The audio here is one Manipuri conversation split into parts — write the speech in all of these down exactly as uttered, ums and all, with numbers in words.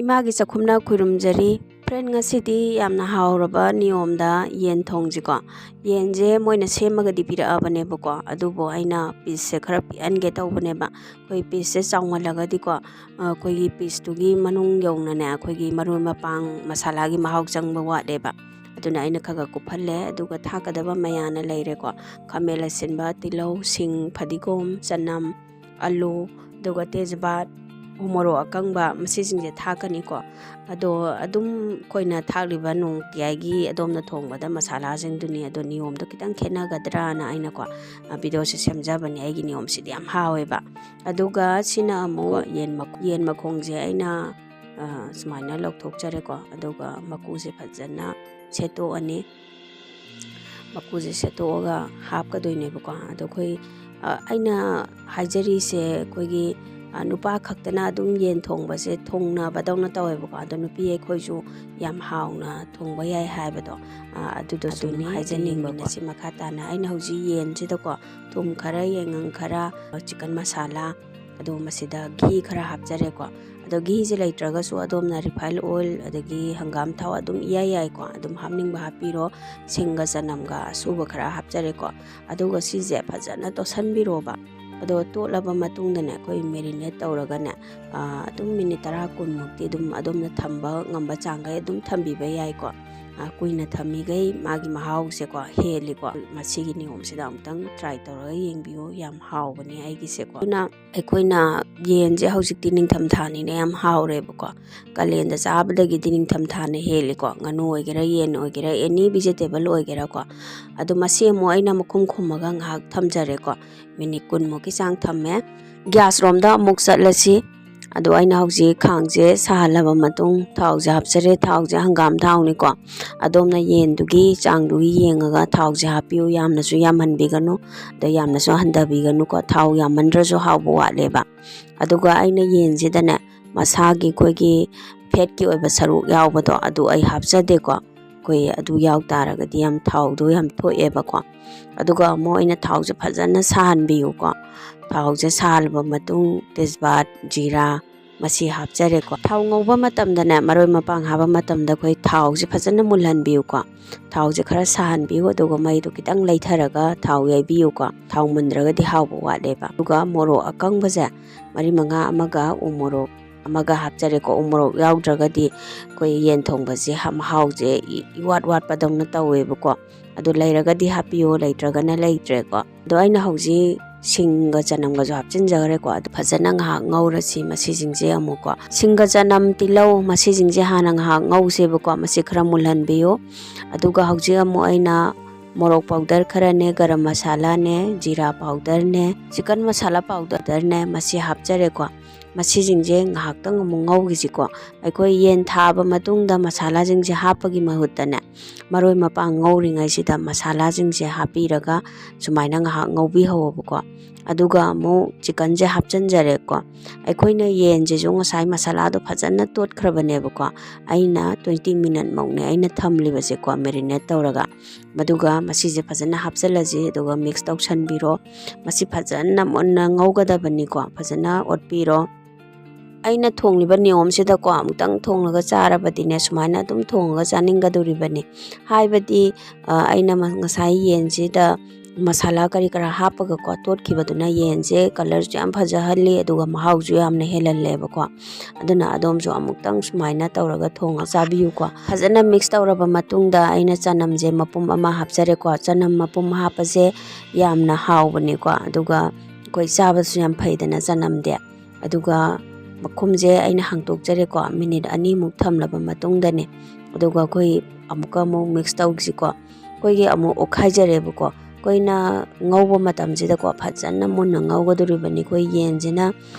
ꯏꯃꯥꯒꯤ ꯆꯥꯛꯈꯨꯝꯅ ꯈꯨꯔꯨꯝꯖꯔꯤ꯫ Friend, ꯉꯁꯤꯗꯤ ꯌꯥꯝꯅ ꯍꯥꯎꯔꯕ ꯅꯤꯌꯣꯝꯗ ꯌꯦꯟ ꯊꯣꯡꯁꯤꯀꯣ꯫ ꯌꯦꯟꯁꯦ ꯃꯣꯏꯅ ꯁꯦꯝꯃꯒꯗꯤ ꯄꯤꯔꯛꯑꯕꯅꯦꯕꯀꯣ, ꯑꯗꯨꯕꯨ ꯑꯩꯅ pieceꯁꯦ ꯈꯔ ꯄꯤꯛꯍꯟꯒꯦ ꯇꯧꯕꯅꯦꯕ꯫ ꯑꯩꯈꯣꯏ pieceꯁꯦ ꯆꯥꯎꯃꯜꯂꯒꯗꯤꯀꯣ, ꯑꯩꯈꯣꯏꯒꯤ pieceꯇꯨꯒꯤ ꯃꯅꯨꯡ ꯌꯧꯅꯅꯦ ꯑꯩꯈꯣꯏꯒꯤ ꯃꯔꯣꯏ ꯃꯄꯥꯡ ꯃꯁꯥꯂꯥꯒꯤ ꯃꯍꯥꯎ ꯆꯪꯕ ꯋꯥꯠꯂꯦꯕ꯫ ꯑꯗꯨꯅ ꯑꯩꯅ ꯈꯔ ꯈꯔ ꯀꯨꯞꯍꯜꯂꯦ꯫ ꯑꯗꯨꯒ ꯊꯥꯛꯀꯗꯕ ꯃꯌꯥꯝꯅ ꯂꯩꯔꯦꯀꯣ: ꯈꯥꯃꯦꯟ ꯑꯁꯤꯟꯕ, ꯇꯤꯜꯍꯧ, ꯁꯤꯡ, ꯐꯗꯤꯒꯣꯝ, ꯆꯅꯝ, ꯑꯂꯨ, ꯑꯗꯨꯒ ꯇꯦꯖꯄꯥꯠ, ꯎꯃꯣꯔꯣꯛ ꯑꯀꯪꯕ, ꯃꯁꯤꯁꯤꯡꯁꯦ ꯊꯥꯛꯀꯅꯤꯀꯣ꯫ ꯑꯗꯣ ꯑꯗꯨꯝ ꯑꯩꯈꯣꯏꯅ ꯊꯥꯛꯂꯤꯕ ꯅꯨꯡꯇꯤꯖꯥꯏꯒꯤ ꯑꯗꯣꯝꯅ ꯊꯣꯡꯕꯗ ꯃꯁꯥꯂꯥꯁꯤꯡꯗꯨꯅꯤ꯫ ꯑꯗꯣ ꯅꯤꯌꯣꯝꯗꯣ ꯈꯤꯇꯪ ꯈꯦꯠꯅꯒꯗ꯭ꯔꯥꯅ ꯑꯩꯅꯀꯣ, ꯑ, videoꯁꯦ ꯁꯦꯝꯖꯕꯅꯦ꯫ ꯑꯩꯒꯤ ꯅꯤꯌꯣꯝꯁꯤꯗꯤ ꯌꯥꯝ ꯍꯥꯎꯋꯦꯕ꯫ ꯑꯗꯨꯒ ꯁꯤꯅ ꯑꯃꯨꯛ ꯌꯦꯟ ꯃꯈ-, ꯌꯦꯟ ꯃꯈꯣꯡꯁꯦ ꯑꯩꯅ, ꯑ, ꯁꯨꯃꯥꯏꯅ ꯂꯧꯊꯣꯛꯆꯔꯦꯀꯣ꯫ ꯑꯗꯨꯒ ꯃꯀꯨꯁꯦ ꯐꯖꯅ ꯁꯦꯠꯇꯣꯛꯑꯅꯤ꯫ ꯃꯀꯨꯁꯦ ꯁꯦꯠꯇꯣꯛꯑꯒ ꯍꯥꯞꯀꯗꯣꯏꯅꯦꯕꯀꯣ꯫ ꯑꯗꯣ ꯑꯩꯈꯣꯏ, ꯑ, ꯑꯩꯅ ꯍꯥꯏꯖꯔꯤꯁꯦ ꯑꯩꯈꯣꯏꯒꯤ, ꯑ, ꯅꯨꯄꯥ ꯈꯛꯇꯅ ꯑꯗꯨꯝ ꯌꯦꯟ ꯊꯣꯡꯕꯁꯦ ꯊꯣꯡꯅꯕꯗꯧꯅ ꯇꯧꯋꯦꯕꯀꯣ꯫ ꯑꯗꯣ ꯅꯨꯄꯤ ꯑꯩꯈꯣꯏꯁꯨ ꯌꯥꯝ ꯍꯥꯎꯅ ꯊꯣꯡꯕ ꯌꯥꯏ ꯍꯥꯏꯕꯗꯣ, ꯑ, ꯑꯗꯨꯗꯁꯨ ꯑꯗꯨꯝ ꯍꯥꯏꯖꯅꯤꯡꯕꯅꯦ꯫ ꯁꯤ ꯃꯈꯥ ꯇꯥꯅ ꯑꯩꯅ ꯍꯧꯖꯤꯛ ꯌꯦꯟꯁꯤꯗꯀꯣ ꯊꯨꯝ ꯈꯔ, ꯌꯥꯏꯉꯪ ꯈꯔ, chicken masala, ꯑꯗꯨꯒ ꯃꯁꯤꯗ ꯘꯤ ꯈꯔ ꯍꯥꯞꯆꯔꯦꯀꯣ꯫ ꯑꯗꯣ ꯘꯤꯁꯦ ꯂꯩꯇ꯭ꯔꯒꯁꯨ ꯑꯗꯣꯝꯅ refine oil ꯑꯗꯒꯤ ꯍꯪꯒꯥꯝ ꯊꯥꯎ ꯑꯗꯨꯝ ꯏꯌꯥ ꯌꯥꯏꯀꯣ, ꯑꯗꯨꯝ ꯍꯥꯞꯅꯤꯡꯕ ꯍꯥꯞꯄꯤꯔꯣ꯫ ꯁꯤꯡꯒ ꯆꯅꯝꯒ ꯑꯁꯨꯕ ꯈꯔ ꯍꯥꯞꯆꯔꯦꯀꯣ꯫ ꯑꯗꯨꯒ ꯁꯤꯁꯦ ꯐꯖꯅ ꯇꯣꯠꯁꯟꯕꯤꯔꯣꯕ꯫ ꯑꯗꯣ ꯇꯣꯠꯂꯕ ꯃꯇꯨꯡꯗꯅꯦ, ꯑꯩꯈꯣꯏ marinate ꯇꯧꯔꯒꯅꯦ, ꯑ, ꯑꯗꯨꯝ minute ꯇꯔꯥ ꯀꯨꯟꯃꯨꯛꯇꯤ ꯑꯗꯨꯝ ꯑꯗꯣꯝꯅ ꯊꯝꯕ ꯉꯝꯕ ꯆꯥꯡꯈꯩ ꯑꯗꯨꯝ ꯊꯝꯕꯤꯕ ꯌꯥꯏꯀꯣ꯫ ꯑ, ꯀꯨꯏꯅ ꯊꯝꯃꯤꯈꯩ ꯃꯥꯒꯤ ꯃꯍꯥꯎꯁꯦꯀꯣ ꯍꯦꯜꯂꯤꯀꯣ꯫ ꯃꯁꯤꯒꯤ ꯅꯤꯌꯣꯝꯁꯤꯗ ꯑꯃꯨꯛꯇꯪ try ꯇꯧꯔꯒ ꯌꯦꯡꯕꯤꯌꯨ, ꯌꯥꯝ ꯍꯥꯎꯕꯅꯦ ꯑꯩꯒꯤꯁꯦꯀꯣ꯫ ꯑꯗꯨꯅ ꯑꯩꯈꯣꯏꯅ ꯌꯦꯟꯁꯦ ꯍꯧꯖꯤꯛꯇꯤ ꯅꯤꯡꯊꯝꯊꯥꯅꯤꯅ ꯌꯥꯝ ꯍꯥꯎꯔꯦꯕꯀꯣ꯫ ꯀꯥꯂꯦꯟꯗ ꯆꯥꯕꯗꯒꯤꯗꯤ ꯅꯤꯡꯊꯝꯊꯥꯅ ꯍꯦꯜꯂꯤꯀꯣ꯫ ꯉꯥꯅꯨ ꯑꯣꯏꯒꯦꯔꯥ, ꯌꯦꯟ ꯑꯣꯏꯒꯦꯔꯥ, any vegetable ꯑꯣꯏꯒꯦꯔꯥꯀꯣ꯫ ꯑꯗꯣ ꯃꯁꯤ ꯑꯃꯨꯛ ꯑꯩꯅ ꯃꯈꯨꯝ ꯈꯨꯝꯃꯒ ꯉꯥꯏꯍꯥꯛ ꯊꯝꯖꯔꯦꯀꯣ꯫ Minute ꯀꯨꯟꯃꯨꯛꯀꯤ ꯆꯥꯡ ꯊꯝꯃꯦ꯫ Gas ꯔꯣꯝꯗ ꯑꯃꯨꯛ ꯆꯠꯂꯁꯤ꯫ ꯑꯗꯣ ꯑꯩꯅ ꯍꯧꯖꯤꯛ ꯈꯥꯡꯁꯦ ꯁꯥꯍꯜꯂꯕ ꯃꯇꯨꯡ ꯊꯥꯎꯁꯦ ꯍꯥꯞꯆꯔꯦ꯫ ꯊꯥꯎꯁꯦ ꯍꯪꯒꯥꯝ ꯊꯥꯎꯅꯤꯀꯣ꯫ ꯑꯗꯣꯝꯅ ꯌꯦꯟꯗꯨꯒꯤ ꯆꯥꯡꯗꯨꯒꯤ ꯌꯦꯡꯉꯒ ꯊꯥꯎꯁꯦ ꯍꯥꯞꯄꯤꯌꯨ꯫ ꯌꯥꯝꯅꯁꯨ ꯌꯥꯝꯍꯟꯕꯤꯒꯅꯨ, ꯑꯗ ꯌꯥꯝꯅꯁꯨ ꯍꯟꯊꯕꯤꯒꯅꯨꯀꯣ꯫ ꯊꯥꯎ ꯌꯥꯝꯃꯟꯗ꯭ꯔꯁꯨ ꯍꯥꯎꯕ ꯋꯥꯠꯂꯦꯕ꯫ ꯑꯗꯨꯒ ꯑꯩꯅ ꯌꯦꯟꯁꯤꯗꯅꯦ, ꯃꯁꯥꯒꯤ ꯑꯩꯈꯣꯏꯒꯤ fat ꯀꯤ ꯑꯣꯏꯕ ꯁꯔꯨꯛ ꯌꯥꯎꯕꯗꯣ, ꯑꯗꯨ ꯑꯩ ꯍꯥꯞꯆꯗꯦꯀꯣ꯫ ꯑꯩꯈꯣꯏ ꯑꯗꯨ ꯌꯥꯎ ꯇꯥꯔꯒꯗꯤ ꯌꯥꯝ ꯊꯥꯎꯗꯣ ꯌꯥꯝ ꯊꯣꯛꯑꯦꯕꯀꯣ꯫ ꯑꯗꯨꯒ ꯑꯃꯨꯛ ꯑꯩꯅ ꯊꯥꯎꯁꯦ ꯐꯖꯅ ꯁꯥꯍꯟꯕꯤꯌꯨꯀꯣ꯫ ꯊꯥꯎꯁꯦ ꯁꯥꯍꯜꯂꯕ ꯃꯇꯨꯡ ꯇꯦꯖꯄꯥꯠ, ꯖꯤꯔꯥ, ꯃꯁꯤ ꯍꯥꯞꯆꯔꯦꯀꯣ꯫ ꯊꯥꯎ ꯉꯧꯕ ꯃꯇꯝꯗꯅꯦ, ꯃꯔꯣꯏ ꯃꯄꯥꯡ ꯍꯥꯞꯄ ꯃꯇꯝꯗ ꯑꯩꯈꯣꯏ ꯊꯥꯎꯁꯦ ꯐꯖꯅ ꯃꯨꯜꯍꯟꯕꯤꯌꯨꯀꯣ꯫ ꯊꯥꯎꯁꯦ ꯈꯔ ꯁꯥꯍꯟꯕꯤꯌꯨ, ꯑꯗꯨꯒ ꯃꯩꯗꯣ ꯈꯤꯇꯪ ꯂꯩꯊꯔꯒ ꯊꯥꯎ ꯌꯩꯕꯤꯌꯨꯀꯣ꯫ ꯊꯥꯎ ꯃꯨꯟꯗ꯭ꯔꯒꯗꯤ ꯍꯥꯎꯕ ꯋꯥꯠꯂꯦꯕ꯫ ꯑꯗꯨꯒ ꯃꯣꯔꯣꯛ ꯑꯀꯪꯕꯁꯦ ꯃꯔꯤ ꯃꯉꯥ ꯑꯃꯒ ꯎ ꯃꯣꯔꯣꯛ ꯑꯃꯒ ꯍꯥꯞꯆꯔꯦꯀꯣ꯫ ꯎ ꯃꯣꯔꯣꯛ ꯌꯥꯎꯗ꯭ꯔꯒꯗꯤ ꯑꯩꯈꯣꯏ ꯌꯦꯟ ꯊꯣꯡꯕꯁꯦ ꯍ-, ꯃꯍꯥꯎꯁꯦ ꯏ-, ꯏꯋꯥꯠ ꯋꯥꯠꯄꯗꯧꯅ ꯇꯧꯋꯦꯕꯀꯣ꯫ ꯑꯗꯨ ꯂꯩꯔꯒꯗꯤ ꯍꯥꯞꯄꯤꯌꯣ, ꯂꯩꯇ꯭ꯔꯒꯅ ꯂꯩꯇ꯭ꯔꯦꯀꯣ꯫ ꯑꯗꯣ ꯑꯩꯅ ꯍꯧꯖꯤꯛ ꯁꯤꯡꯒ ꯆꯅꯝꯒꯁꯨ ꯍꯥꯞꯆꯤꯟꯖꯈ꯭ꯔꯦꯀꯣ꯫ ꯑꯗꯨ ꯐꯖꯅ ꯉꯥꯏꯍꯥꯛ ꯉꯧꯔꯁꯤ ꯃꯁꯤꯁꯤꯡꯁꯦ ꯑꯃꯨꯛꯀꯣ꯫ ꯁꯤꯡꯒ ꯆꯅꯝ, ꯇꯤꯜꯍꯧ, ꯃꯁꯤꯁꯤꯡꯁꯦ ꯍꯥꯟꯅ ꯉꯥꯏꯍꯥꯛ ꯉꯧꯁꯦꯕꯀꯣ꯫ ꯃꯁꯤ ꯈꯔ ꯃꯨꯜꯍꯟꯕꯤꯌꯨ꯫ ꯑꯗꯨꯒ ꯍꯧꯖꯤꯛ ꯑꯃꯨꯛ ꯑꯩꯅ ꯃꯣꯔꯣꯛ ꯄꯥꯎꯗꯔ ꯈꯔꯅꯦ, ꯒꯔꯝ ꯃꯁꯥꯂꯥꯅꯦ, ꯖꯤꯔꯥ ꯄꯥꯎꯗꯔꯅꯦ, ꯆꯤꯀꯟ ꯃꯁꯥꯂꯥ ꯄꯥꯎꯗꯔꯅꯦ, ꯃꯁꯤ ꯍꯥꯞꯆꯔꯦꯀꯣ꯫ ꯃꯁꯤꯁꯤꯡꯁꯦ ꯉꯥꯏꯍꯥꯛꯇꯪ ꯑꯃꯨꯛ ꯉꯧꯈꯤꯁꯤꯀꯣ꯫ ꯑꯩꯈꯣꯏ ꯌꯦꯟ ꯊꯥꯕ ꯃꯇꯨꯡꯗ ꯃꯁꯥꯂꯥꯁꯤꯡꯁꯦ ꯍꯥꯞꯄꯒꯤ ꯃꯍꯨꯠꯇꯅꯦ, ꯃꯔꯣꯏ ꯃꯄꯥꯡ ꯉꯧꯔꯤꯉꯩꯁꯤꯗ ꯃꯁꯥꯂꯥꯁꯤꯡꯁꯦ ꯍꯥꯞꯄꯤꯔꯒ ꯁꯨꯃꯥꯏꯅ ꯉꯥꯏꯍꯥꯛ ꯉꯧꯕꯤꯍꯧꯋꯣꯕꯀꯣ꯫ ꯑꯗꯨꯒ ꯑꯃꯨꯛ ꯆꯤꯀꯟꯁꯦ ꯍꯥꯞꯆꯤꯟꯖꯔꯦꯀꯣ꯫ ꯑꯩꯈꯣꯏꯅ ꯌꯦꯟꯁꯤꯁꯨ ꯉꯁꯥꯏ ꯃꯁꯥꯂꯥꯗꯣ ꯐꯖꯅ ꯇꯣꯠꯈ꯭ꯔꯕꯅꯦꯕꯀꯣ꯫ ꯑꯩꯅ twenty minute ꯃꯨꯛꯅꯦ ꯑꯩꯅ ꯊꯝꯂꯤꯕꯁꯦꯀꯣ, marinate ꯇꯧꯔꯒ꯫ ꯑꯗꯨꯒ ꯃꯁꯤꯁꯦ ꯐꯖꯅ ꯍꯥꯞꯆꯤꯜꯂꯁꯤ, ꯑꯗꯨꯒ mix ꯇꯧꯁꯟꯕꯤꯔꯣ꯫ ꯃꯁꯤ ꯐꯖꯅ ꯃꯨꯟꯅ ꯉꯧꯒꯗꯕꯅꯤꯀꯣ, ꯐꯖꯅ ꯑꯣꯠꯄꯤꯔꯣ꯫ ꯑꯩꯅ ꯊꯣꯡꯂꯤꯕ ꯅꯤꯌꯣꯝꯁꯤꯗꯀꯣ, ꯑꯃꯨꯛꯇꯪ ꯊꯣꯡꯂꯒ ꯆꯥꯔꯕꯗꯤꯅꯦ, ꯁꯨꯃꯥꯏꯅ ꯑꯗꯨꯝ ꯊꯣꯡꯉꯒ ꯆꯥꯅꯤꯡꯒꯗꯣꯔꯤꯕꯅꯤ꯫ ꯍꯥꯏꯕꯗꯤ, ꯑ, ꯑꯩꯅ ꯃ-, ꯉꯁꯥꯏ ꯌꯦꯟꯁꯤꯗ ꯃꯁꯥꯂꯥ ꯀꯔꯤ ꯀꯔꯥ ꯍꯥꯞꯄꯒꯀꯣ ꯇꯣꯠꯈꯤꯕꯗꯨꯅ ꯌꯦꯟꯁꯦ colourꯁꯨ ꯌꯥꯝ ꯐꯖꯍꯜꯂꯤ, ꯑꯗꯨꯒ ꯃꯍꯥꯎꯁꯨ ꯌꯥꯝꯅ ꯍꯦꯜꯍꯜꯂꯦꯕꯀꯣ꯫ ꯑꯗꯨꯅ ꯑꯗꯣꯝꯁꯨ ꯑꯃꯨꯛꯇꯪ ꯁꯨꯃꯥꯏꯅ ꯇꯧꯔꯒ ꯊꯣꯡꯉ ꯆꯥꯕꯤꯌꯨꯀꯣ꯫ ꯐꯖꯅ mix ꯇꯧꯔꯕ ꯃꯇꯨꯡꯗ ꯑꯩꯅ ꯆꯅꯝꯁꯦ ꯃꯄꯨꯝ ꯑꯃ ꯍꯥꯞꯆꯔꯦꯀꯣ꯫ ꯆꯅꯝ ꯃꯄꯨꯝ ꯍꯥꯞꯄꯁꯦ ꯌꯥꯝꯅ ꯍꯥꯎꯕꯅꯦꯀꯣ, ꯑꯗꯨꯒ ꯑꯩꯈꯣꯏ ꯆꯥꯕꯁꯨ ꯌꯥꯝ ꯐꯩꯗꯅ ꯆꯅꯝꯗꯤ꯫ ꯑꯗꯨꯒ ꯃꯈꯨꯝꯁꯦ ꯑꯩꯅ ꯍꯥꯡꯇꯣꯛꯆꯔꯦꯀꯣ, minute ꯑꯅꯤꯃꯨꯛ ꯊꯝꯂꯕ ꯃꯇꯨꯡꯗꯅꯦ꯫ ꯑꯗꯨꯒ ꯑꯩꯈꯣꯏ ꯑꯃꯨꯛꯀ ꯑꯃꯨꯛ mix ꯇꯧꯁꯤꯀꯣ꯫ ꯑꯩꯈꯣꯏꯒꯤ ꯑꯃꯨꯛ ꯑꯣꯠꯈꯥꯏꯖꯔꯦꯕꯀꯣ꯫ ꯑꯩꯈꯣꯏꯅ ꯉꯧꯕ ꯃꯇꯝꯁꯤꯗꯀꯣ, ꯐꯖꯅ ꯃꯨꯟꯅ ꯉꯧꯒꯗꯧꯔꯤꯕꯅꯤ꯫ ꯑꯩꯈꯣꯏ ꯌꯦꯟꯁꯤꯅ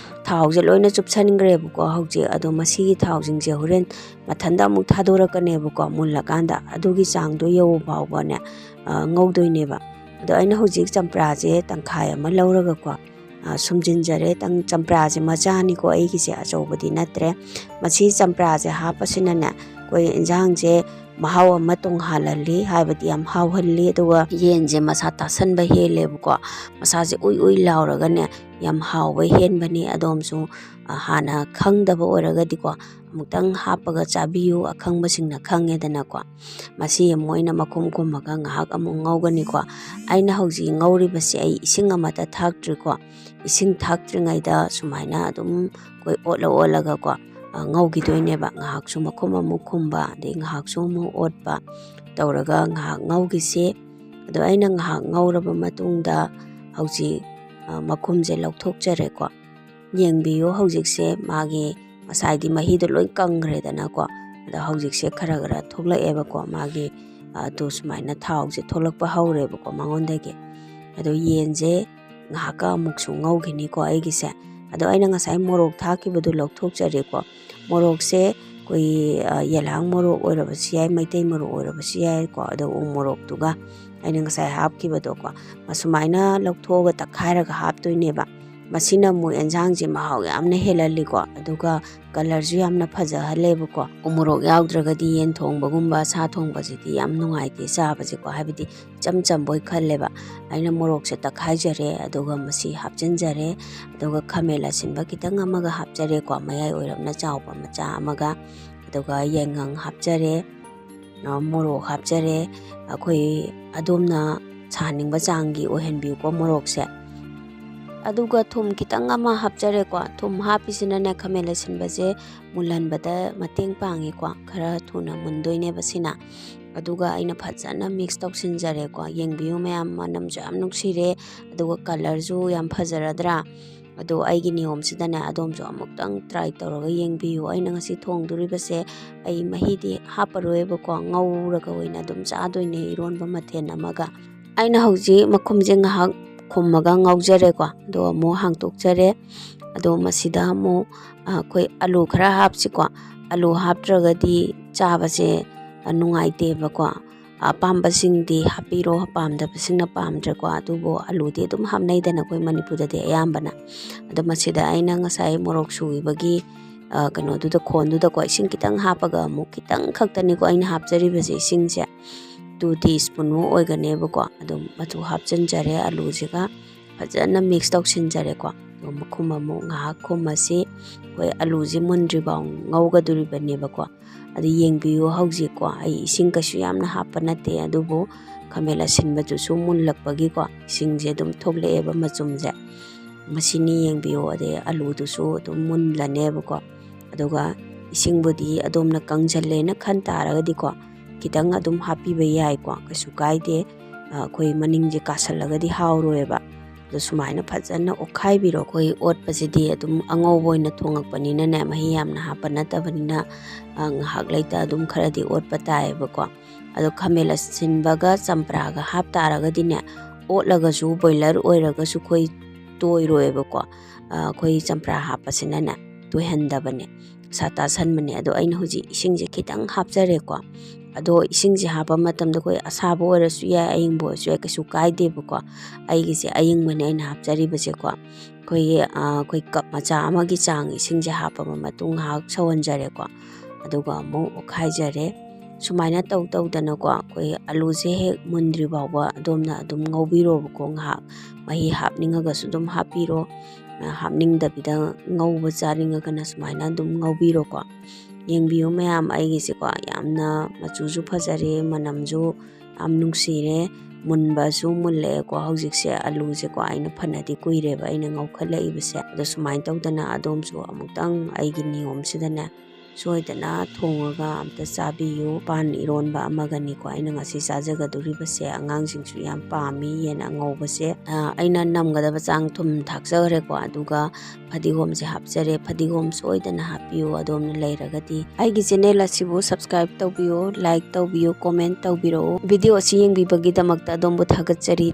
ꯊꯥꯎꯁꯦ ꯂꯣꯏꯅ ꯆꯨꯞꯁꯟꯈ꯭ꯔꯦꯕꯀꯣ ꯍꯧꯖꯤꯛ꯫ ꯑꯗꯣ ꯃꯁꯤꯒꯤ ꯊꯥꯎꯁꯤꯡꯁꯦ ꯍꯣꯔꯦꯟ ꯃꯊꯟꯇ ꯑꯃꯨꯛ ꯊꯥꯗꯣꯔꯛꯀꯅꯦꯕꯀꯣ, ꯃꯨꯜꯂꯀꯥꯟꯗ꯫ ꯑꯗꯨꯒꯤ ꯆꯥꯡꯗꯣ ꯌꯧꯕ ꯐꯥꯎꯕꯅꯦ, ꯑ, ꯉꯧꯗꯣꯏꯅꯦꯕ꯫ ꯑꯗꯣ ꯑꯩꯅ ꯍꯧꯖꯤꯛ ꯆꯝꯄ꯭ꯔꯥꯁꯦ ꯇꯪꯈꯥꯏ ꯑꯃ ꯂꯧꯔꯒꯀꯣ, ꯑ, ꯁꯨꯝꯖꯤꯟꯖꯔꯦ꯫ ꯇꯪ-, ꯆꯝꯄ꯭ꯔꯥꯁꯦ ꯃꯆꯥꯅꯤꯀꯣ ꯑꯩꯒꯤꯁꯦ, ꯑꯆꯧꯕꯗꯤ ꯅꯠꯇ꯭ꯔꯦ꯫ ꯃꯁꯤ ꯆꯝꯄ꯭ꯔꯥꯁꯦ ꯍꯥꯞꯄꯁꯤꯅꯅꯦ, ꯑꯩꯈꯣꯏ ꯏꯟꯖꯥꯡꯁꯦ ꯃꯍꯥꯎ ꯑꯃ ꯇꯣꯡꯍꯜꯍꯜꯂꯤ, ꯍꯥꯏꯕꯗꯤ ꯌꯥꯝ ꯍꯥꯎꯍꯜꯂꯤ꯫ ꯑꯗꯨꯒ ꯌꯦꯟꯁꯦ ꯃꯁꯥ ꯇꯥꯁꯟꯕ ꯍꯦꯜꯂꯦꯕꯀꯣ, ꯃꯁꯥꯁꯦ ꯎꯏ ꯎꯏ ꯂꯥꯎꯔꯒꯅꯦ ꯌꯥꯝ ꯍꯥꯎꯕ ꯍꯦꯟꯕꯅꯤ꯫ ꯑꯗꯣꯝꯁꯨ ꯍꯥꯟꯅ ꯈꯪꯗꯕ ꯑꯣꯏꯔꯒꯗꯤꯀꯣ, ꯑꯃꯨꯛꯇꯪ ꯍꯥꯞꯄꯒ ꯆꯥꯕꯤꯌꯨ, ꯑꯈꯪꯕꯁꯤꯡꯅ ꯈꯪꯉꯦꯗꯅꯀꯣ꯫ ꯃꯁꯤ ꯑꯃꯨꯛ ꯑꯩꯅ ꯃꯈꯨꯝ ꯈꯨꯝꯃꯒ ꯉꯥꯏꯍꯥꯛ ꯑꯃꯨꯛ ꯉꯧꯒꯅꯤꯀꯣ꯫ ꯑꯩꯅ ꯍꯧꯖꯤꯛ ꯉꯧꯔꯤꯕꯁꯦ ꯑꯩ ꯏꯁꯤꯡ ꯑꯃꯠꯇ ꯊꯥꯛꯇ꯭ꯔꯤꯀꯣ꯫ ꯏꯁꯤꯡ ꯊꯥꯛꯇ꯭ꯔꯤꯉꯩꯗ ꯁꯨꯃꯥꯏꯅ ꯑꯗꯨꯝ ꯑꯩꯈꯣꯏ ꯑꯣꯠꯂ ꯑꯣꯠꯂꯒꯀꯣ, ꯉꯧꯈꯤꯗꯣꯏꯅꯦꯕ꯫ ꯉꯥꯏꯍꯥꯛꯁꯨ ꯃꯈꯨꯝ ꯑꯃꯨꯛ ꯈꯨꯝꯕ, ꯑꯗꯩ ꯉꯥꯏꯍꯥꯛꯁꯨ ꯑꯃꯨꯛ ꯑꯣꯠꯄ ꯇꯧꯔꯒ ꯉꯥꯏꯍꯥꯛ ꯉꯧꯈꯤꯁꯤ꯫ ꯑꯗꯣ ꯑꯩꯅ ꯉꯥꯏꯍꯥꯛ ꯉꯧꯔꯕ ꯃꯇꯨꯡꯗ ꯍꯧꯖꯤꯛ ꯃꯈꯨꯝꯁꯦ ꯂꯧꯊꯣꯛꯆꯔꯦꯀꯣ꯫ ꯌꯦꯡꯕꯤꯌꯨ, ꯍꯧꯖꯤꯛꯁꯦ ꯃꯥꯒꯤ ꯉꯁꯥꯏꯗꯤ ꯃꯍꯤꯗꯣ ꯂꯣꯏ ꯀꯪꯈ꯭ꯔꯦꯗꯅꯀꯣ꯫ ꯑꯗꯣ ꯍꯧꯖꯤꯛꯁꯦ ꯈꯔ ꯈꯔ ꯊꯣꯛꯂꯛꯑꯦꯕꯀꯣ, ꯃꯥꯒꯤ ꯑꯗꯨ ꯁꯨꯃꯥꯏꯅ ꯊꯥꯎꯁꯦ ꯊꯣꯛꯂꯛꯄ ꯍꯧꯔꯦꯕꯀꯣ ꯃꯉꯣꯟꯗꯒꯤ꯫ ꯑꯗꯣ ꯌꯦꯟꯁꯦ ꯉꯥꯏꯍꯥꯛꯀ ꯑꯃꯨꯛꯁꯨ ꯉꯧꯈꯤꯅꯤꯀꯣ ꯑꯩꯒꯤꯁꯦ꯫ ꯑꯗꯣ ꯑꯩꯅ ꯉꯁꯥꯏ ꯃꯣꯔꯣꯛ ꯊꯥꯛꯈꯤꯕꯗꯨ ꯂꯧꯊꯣꯛꯆꯔꯦꯀꯣ꯫ ꯃꯣꯔꯣꯛꯁꯦ ꯑꯩꯈꯣꯏ ꯌꯦꯂꯥꯡ ꯃꯣꯔꯣꯛ ꯑꯣꯏꯔꯕꯁꯨ ꯌꯥꯏ, ꯃꯩꯇꯩ ꯃꯣꯔꯣꯛ ꯑꯣꯏꯔꯕꯁꯨ ꯌꯥꯏꯀꯣ꯫ ꯑꯗꯣ ꯎ ꯃꯣꯔꯣꯛꯇꯨꯒ ꯑꯩꯅ ꯉꯁꯥꯏ ꯍꯥꯞꯈꯤꯕꯗꯣꯀꯣ, ꯑꯁꯨꯃꯥꯏꯅ ꯂꯧꯊꯣꯛꯑꯒ ꯇꯛꯈꯥꯏꯔꯒ ꯍꯥꯞꯇꯣꯏꯅꯦꯕ꯫ ꯃꯁꯤꯅ ꯑꯃꯨꯛ ꯑꯦꯟꯁꯥꯡꯁꯦ ꯃꯍꯥꯎ ꯌꯥꯝꯅ ꯍꯦꯜꯍꯜꯂꯤꯀꯣ꯫ ꯑꯗꯨꯒ ꯀꯂꯔꯁꯨ ꯌꯥꯝꯅ ꯐꯖꯍꯜꯂꯦꯕꯀꯣ꯫ ꯎ ꯃꯣꯔꯣꯛ ꯌꯥꯎꯗ꯭ꯔꯒꯗꯤ ꯌꯦꯟ ꯊꯣꯡꯕꯒꯨꯝꯕ, ꯁꯥ ꯊꯣꯡꯕꯁꯤꯗꯤ ꯌꯥꯝ ꯅꯨꯡꯉꯥꯏꯇꯦ ꯆꯥꯕꯁꯦꯀꯣ, ꯍꯥꯏꯕꯗꯤ ꯏꯆꯝ ꯆꯝꯕꯣꯏ ꯈꯜꯂꯦꯕ꯫ ꯑꯩꯅ ꯃꯣꯔꯣꯛꯁꯦ ꯇꯛꯈꯥꯏꯖꯔꯦ, ꯑꯗꯨꯒ ꯃꯁꯤ ꯍꯥꯞꯆꯤꯟꯖꯔꯦ꯫ ꯑꯗꯨꯒ ꯈꯥꯃꯦꯟ ꯑꯁꯤꯟꯕ ꯈꯤꯇꯪ ꯑꯃꯒ ꯍꯥꯞꯆꯔꯦꯀꯣ, ꯃꯌꯥꯏ ꯑꯣꯏꯔꯞꯅ ꯆꯥꯎꯕ ꯃꯆꯥ ꯑꯃꯒ꯫ ꯑꯗꯨꯒ ꯌꯥꯏꯉꯪ ꯍꯥꯞꯆꯔꯦ, ꯃꯣꯔꯣꯛ ꯍꯥꯞꯆꯔꯦ꯫ ꯑꯩꯈꯣꯏ ꯑꯗꯣꯝꯅ ꯁꯥꯍꯟꯅꯤꯡꯕ ꯆꯥꯡꯒꯤ ꯑꯣꯏꯍꯟꯕꯤꯌꯨꯀꯣ ꯃꯣꯔꯣꯛꯁꯦ꯫ ꯑꯗꯨꯒ ꯊꯨꯝ ꯈꯤꯇꯪ ꯑꯃ ꯍꯥꯞꯆꯔꯦꯀꯣ꯫ ꯊꯨꯝ ꯍꯥꯞꯄꯤꯁꯤꯅꯅꯦ ꯈꯥꯃꯦꯟ ꯑꯁꯤꯟꯕꯁꯦ ꯃꯨꯜꯍꯟꯕꯗ ꯃꯇꯦꯡ ꯄꯥꯡꯉꯤꯀꯣ, ꯈꯔ ꯊꯨꯅ ꯃꯨꯟꯗꯣꯏꯅꯦꯕ ꯁꯤꯅ꯫ ꯑꯗꯨꯒ ꯑꯩꯅ ꯐꯖꯅ ꯃꯤꯛꯁ ꯇꯧꯁꯤꯟꯖꯔꯦꯀꯣ꯫ ꯌꯦꯡꯕꯤꯌꯨ ꯃꯌꯥꯝ, ꯃꯅꯝꯁꯨ ꯌꯥꯝ ꯅꯨꯡꯁꯤꯔꯦ, ꯑꯗꯨꯒ ꯀꯂꯔꯁꯨ ꯌꯥꯝ ꯐꯖꯔꯗ꯭ꯔꯥ? ꯑꯗꯣ ꯑꯩꯒꯤ ꯅꯤꯌꯣꯝꯁꯤꯗꯅꯦ ꯑꯗꯣꯝꯁꯨ ꯑꯃꯨꯛꯇꯪ ꯇ꯭ꯔꯥꯏ ꯇꯧꯔꯒ ꯌꯦꯡꯕꯤꯌꯨ꯫ ꯑꯩꯅ ꯉꯁꯤ ꯊꯣꯡꯗꯣꯔꯤꯕꯁꯦ ꯑꯩ ꯃꯍꯤꯗꯤ ꯍꯥꯞꯄꯔꯣꯏꯕꯀꯣ, ꯉꯧꯔꯒ ꯑꯣꯏꯅ ꯑꯗꯨꯝ ꯆꯥꯗꯣꯏꯅꯦ ꯏꯔꯣꯟꯕ ꯃꯊꯦꯜ ꯑꯃꯒ꯫ ꯑꯩꯅ ꯍꯧꯖꯤꯛ ꯃꯈꯨꯝꯁꯦ ꯉꯥꯏꯍꯥꯛ ꯈꯨꯝꯃꯒ ꯉꯧꯖꯔꯦꯀꯣ, ꯑꯗꯣ ꯑꯃꯨꯛ ꯍꯥꯡꯇꯣꯛꯆꯔꯦ꯫ ꯑꯗꯣ ꯃꯁꯤꯗ ꯑꯃꯨꯛ ꯑꯩꯈꯣꯏ ꯑꯂꯨ ꯈꯔ ꯍꯥꯞꯁꯤꯀꯣ꯫ ꯑꯂꯨ ꯍꯥꯞꯇ꯭ꯔꯒꯗꯤ ꯆꯥꯕꯁꯦ ꯅꯨꯡꯉꯥꯏꯇꯦꯕꯀꯣ꯫ ꯑꯄꯥꯝꯕꯁꯤꯡꯗꯤ ꯍꯥꯞꯄꯤꯔꯣ, ꯄꯥꯝꯗꯕꯁꯤꯡꯅ ꯄꯥꯝꯗ꯭ꯔꯦꯀꯣ꯫ ꯑꯗꯨꯕꯨ ꯑꯂꯨꯗꯤ ꯑꯗꯨꯝ ꯍꯥꯞꯅꯩꯗꯅ ꯑꯩꯈꯣꯏ ꯃꯅꯤꯄꯨꯔꯗꯗꯤ ꯑꯌꯥꯝꯕꯅ꯫ ꯑꯗꯣ ꯃꯁꯤꯗ ꯑꯩꯅ ꯉꯁꯥꯏ ꯃꯣꯔꯣꯛ ꯁꯨꯈꯤꯕꯒꯤ ꯀꯩꯅꯣꯗꯨꯗ, ꯈꯣꯟꯗꯨꯗꯀꯣ ꯏꯁꯤꯡ ꯈꯤꯇꯪ ꯍꯥꯞꯄꯒ, ꯑꯃꯨꯛ ꯈꯤꯇꯪ ꯈꯛꯇꯅꯤꯀꯣ ꯑꯩꯅ ꯍꯥꯞꯆꯔꯤꯕꯁꯦ, ꯏꯁꯤꯡꯁꯦ ꯇꯨ ꯇꯤ ꯏꯁꯄꯨꯟꯃꯨꯛ ꯑꯣꯏꯒꯅꯦꯕꯀꯣ꯫ ꯑꯗꯨꯝ ꯃꯆꯨ ꯍꯥꯞꯆꯤꯟꯖꯔꯦ ꯑꯂꯨꯁꯤꯒ, ꯐꯖꯅ ꯃꯤꯛꯁ ꯇꯧꯁꯤꯟꯖꯔꯦꯀꯣ꯫ ꯑꯗꯨꯒ ꯃꯈꯨꯝ ꯑꯃꯨꯛ ꯉꯥꯏꯍꯥꯛ ꯈꯨꯝꯃꯁꯤ꯫ ꯑꯩꯈꯣꯏ ꯑꯂꯨꯁꯦ ꯃꯨꯟꯗ꯭ꯔꯤꯐꯥꯎ ꯉꯧꯒꯗꯣꯔꯤꯕꯅꯦꯕꯀꯣ꯫ ꯑꯗꯨ ꯌꯦꯡꯕꯤꯌꯨ ꯍꯧꯖꯤꯛꯀꯣ, ꯑꯩ ꯏꯁꯤꯡ ꯀꯩꯁꯨ ꯌꯥꯝꯅ ꯍꯥꯞꯄ ꯅꯠꯇꯦ, ꯑꯗꯨꯕꯨ ꯈꯥꯃꯦꯟ ꯑꯁꯤꯟꯕꯗꯨꯁꯨ ꯃꯨꯜꯂꯛꯄꯒꯤꯀꯣ, ꯏꯁꯤꯡꯁꯦ ꯑꯗꯨꯝ ꯊꯣꯛꯂꯛꯑꯦꯕ ꯃꯆꯨꯝꯁꯦ꯫ ꯃꯁꯤꯅꯤ ꯌꯦꯡꯕꯤꯌꯨ꯫ ꯑꯗꯩ ꯑꯂꯨꯗꯨꯁꯨ ꯑꯗꯨꯝ ꯃꯨꯜꯂꯅꯦꯕꯀꯣ꯫ ꯑꯗꯨꯒ ꯏꯁꯤꯡꯕꯨꯗꯤ ꯑꯗꯣꯝꯅ ꯀꯪꯁꯜꯂꯦꯅ ꯈꯟ ꯇꯥꯔꯒꯗꯤꯀꯣ, ꯈꯤꯇꯪ ꯑꯗꯨꯝ ꯍꯥꯞꯄꯤꯕ ꯌꯥꯏꯀꯣ, ꯀꯩꯁꯨ ꯀꯥꯏꯗꯦ꯫ ꯑꯩꯈꯣꯏ ꯃꯅꯤꯡꯁꯦ ꯀꯥꯁꯜꯂꯒꯗꯤ ꯍꯥꯎꯔꯣꯏꯕ꯫ ꯑꯗꯣ ꯁꯨꯃꯥꯏꯅ ꯐꯖꯅ ꯑꯣꯠꯈꯥꯏꯕꯤꯔꯣ꯫ ꯑꯩꯈꯣꯏ ꯑꯣꯠꯄꯁꯤꯗꯤ ꯑꯗꯨꯝ ꯑꯉꯧꯕ ꯑꯣꯏꯅ ꯊꯣꯡꯉꯛꯄꯅꯤꯅꯅꯦ, ꯃꯍꯤ ꯌꯥꯝꯅ ꯍꯥꯞꯄ ꯅꯠꯇꯕꯅꯤꯅ, ꯉꯥꯏꯍꯥꯛ ꯂꯩꯇ ꯑꯗꯨꯝ ꯈꯔꯗꯤ ꯑꯣꯠꯄ ꯇꯥꯏꯌꯦꯕꯀꯣ꯫ ꯑꯗꯣ ꯈꯥꯃꯦꯟ ꯑꯁꯤꯟꯕꯒ ꯆꯝꯄ꯭ꯔꯥꯒ ꯍꯥꯞꯇꯥꯔꯒꯗꯤꯅꯦ, ꯑꯣꯠꯂꯒꯁꯨ, ꯕꯣꯏꯂꯔ ꯑꯣꯏꯔꯒꯁꯨ ꯑꯩꯈꯣꯏ ꯇꯣꯏꯔꯣꯏꯕꯀꯣ꯫ ꯑꯩꯈꯣꯏ ꯆꯝꯄ꯭ꯔꯥ ꯍꯥꯞꯄꯁꯤꯅꯅꯦ, ꯇꯣꯏꯍꯟꯗꯕꯅꯦ, ꯁꯥ ꯇꯥꯁꯟꯕꯅꯦ꯫ ꯑꯗꯣ ꯑꯩꯅ ꯍꯧꯖꯤꯛ ꯏꯁꯤꯡꯁꯦ ꯈꯤꯇꯪ ꯍꯥꯞꯆꯔꯦꯀꯣ꯫ ꯑꯗꯣ ꯏꯁꯤꯡꯁꯦ ꯍꯥꯞꯄ ꯃꯇꯝꯗ ꯑꯩꯈꯣꯏ ꯑꯁꯥꯕ ꯑꯣꯏꯔꯁꯨ ꯌꯥꯏ, ꯑꯌꯤꯡꯕ ꯑꯣꯏꯔꯁꯨ ꯌꯥꯏ, ꯀꯩꯁꯨ ꯀꯥꯏꯗꯦꯕꯀꯣ꯫ ꯑꯩꯒꯤꯁꯦ ꯑꯌꯤꯡꯕꯅꯦ ꯑꯩꯅ ꯍꯥꯞꯆꯔꯤꯕꯁꯦꯀꯣ꯫ ꯑꯩꯈꯣꯏꯒꯤ, ꯑꯩꯈꯣꯏ ꯀꯞ ꯃꯆꯥ ꯑꯃꯒꯤ ꯆꯥꯡ ꯏꯁꯤꯡꯁꯦ ꯍꯥꯞꯄꯕ ꯃꯇꯨꯡ ꯉꯥꯏꯍꯥꯛ ꯁꯧꯍꯟꯖꯔꯦꯀꯣ꯫ ꯑꯗꯨꯒ ꯑꯃꯨꯛ ꯑꯣꯠꯈꯥꯏꯖꯔꯦ꯫ ꯁꯨꯃꯥꯏꯅ ꯇꯧ ꯇꯧꯗꯅꯀꯣ, ꯑꯩꯈꯣꯏ ꯑꯂꯨꯁꯦ ꯍꯦꯛ ꯃꯨꯟꯗ꯭ꯔꯤ ꯐꯥꯎꯕ ꯑꯗꯣꯝꯅ ꯑꯗꯨꯝ ꯉꯧꯕꯤꯔꯣꯕꯀꯣ ꯉꯥꯏꯍꯥꯛ꯫ ꯃꯍꯤ ꯍꯥꯞꯅꯤꯡꯉꯒꯁꯨ ꯑꯗꯨꯝ ꯍꯥꯞꯄꯤꯔꯣ꯫ ꯍꯥꯞꯅꯤꯡꯗꯕꯤꯗ ꯉꯧꯕ ꯆꯥꯅꯤꯡꯉꯒꯅ ꯁꯨꯃꯥꯏꯅ ꯑꯗꯨꯝ ꯉꯧꯕꯤꯔꯣꯀꯣ꯫ ꯌꯦꯡꯕꯤꯌꯨ ꯃꯌꯥꯝ, ꯑꯩꯒꯤꯁꯦꯀꯣ ꯌꯥꯝꯅ ꯃꯆꯨꯁꯨ ꯐꯖꯔꯦ, ꯃꯅꯝꯁꯨ ꯌꯥꯝ ꯅꯨꯡꯁꯤꯔꯦ, ꯃꯨꯟꯕꯁꯨ ꯃꯨꯜꯂꯛꯑꯦꯀꯣ꯫ ꯍꯧꯖꯤꯛꯁꯦ ꯑꯂꯨꯁꯦꯀꯣ ꯑꯩꯅ ꯐꯅꯗꯤ ꯀꯨꯏꯔꯦꯕ ꯑꯩꯅ ꯉꯧꯈꯠꯂꯛꯏꯕꯁꯦ꯫ ꯑꯗꯣ ꯁꯨꯃꯥꯏꯅ ꯇꯧꯗꯅ ꯑꯗꯣꯝꯁꯨ ꯑꯃꯨꯛꯇꯪ ꯑꯩꯒꯤ ꯅꯤꯌꯣꯝꯁꯤꯗꯅꯦ ꯁꯣꯏꯗꯅ ꯊꯣꯡꯉꯒ ꯑꯝꯇ ꯆꯥꯕꯤꯌꯨ꯫ ꯄꯥꯟ ꯏꯔꯣꯟꯕ ꯑꯃꯒꯅꯤꯀꯣ ꯑꯩꯅ ꯉꯁꯤ ꯆꯥꯖꯒꯗꯣꯔꯤꯕꯁꯦ꯫ ꯑꯉꯥꯡꯁꯤꯡꯁꯨ ꯌꯥꯝ ꯄꯥꯝꯃꯤ ꯌꯦꯟ ꯑꯉꯧꯕꯁꯦ꯫ ꯑ, ꯑꯩꯅ ꯅꯝꯒꯗꯕ ꯆꯥꯡ ꯊꯨꯝ ꯊꯥꯛꯆꯈ꯭ꯔꯦꯀꯣ꯫ ꯑꯗꯨꯒ ꯐꯗꯤꯒꯣꯝꯁꯦ ꯍꯥꯞꯆꯔꯦ꯫ ꯐꯗꯤꯒꯣꯝ ꯁꯣꯏꯗꯅ ꯍꯥꯞꯄꯤꯌꯨ ꯑꯗꯣꯝꯅ ꯂꯩꯔꯒꯗꯤ꯫ ꯑꯩꯒꯤ ꯆꯦꯅꯦꯜ ꯑꯁꯤꯕꯨ ꯁꯕꯁꯀ꯭ꯔꯥꯏꯕ ꯇꯧꯕꯤꯌꯨ, ꯂꯥꯏꯛ ꯇꯧꯕꯤꯌꯨ, ꯀꯣꯃꯦꯟ ꯇꯧꯕꯤꯔꯛꯎ꯫ ꯚꯤꯗꯤꯑꯣ ꯑꯁꯤ ꯌꯦꯡꯕꯤꯕꯒꯤꯗꯃꯛꯇ ꯑꯗꯣꯝꯕꯨ ꯊꯥꯒꯠꯆꯔꯤ꯫